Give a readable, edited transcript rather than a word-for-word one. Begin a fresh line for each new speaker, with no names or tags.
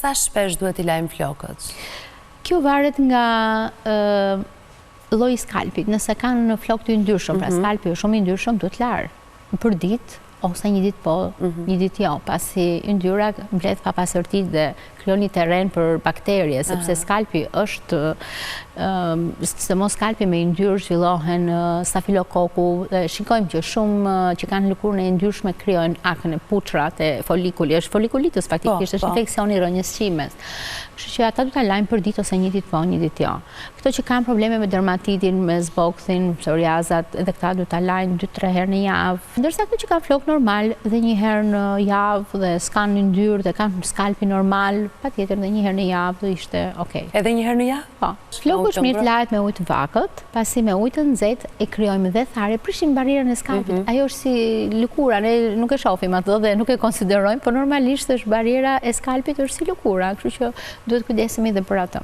Sa shpesh duhet t'i lajmë flokët?
Kjo varet nga lloji i skalpit. Nëse kanë flokë të yndyrshëm, pra mhm. skalpi është shumë i yndyrshëm, duhet larë për ditë ose një ditë po, mhm. një ditë jo, pasi yndyra mbledh papastërtitë dhe krijon një terren për bakterie, sepse skalpi është, sidomos skalpi me yndyrë zhvillohen stafilokoku, dhe shikojmë që shumë që kanë lëkurën e yndyrshme krijojnë akne, puçra te folikuli, është folikulitis po, faktikisht, është po. infeksioni i rrënjës qimes. Kështu që ata duhet ta lajnë për ditë ose një ditë po, një ditë jo. Këto që kanë probleme me dermatitin, me zbokthin, psoriazat, edhe këta duhet ta lajnë 2-3 herë në javë. Ndërsa këto që kanë flokë normal dhe një herë në javë dhe s'kanë yndyrë dhe kanë skalpin normal, patjetër dhe një herë në javë do ishte okay.
Edhe një herë në javë?
Po. Floku është mirë të lahet me ujë të vakët, pasi me ujë të nxehtë e krijojmë dhe tharje, prishim barrierën e skalpit. Mhm. Ajo është si lëkura, ne nuk e shohim atë dhe nuk e konsiderojmë, por normalisht është barriera e skalpit është si lëkura, kështu që duhet kujdesemi dhe për atë.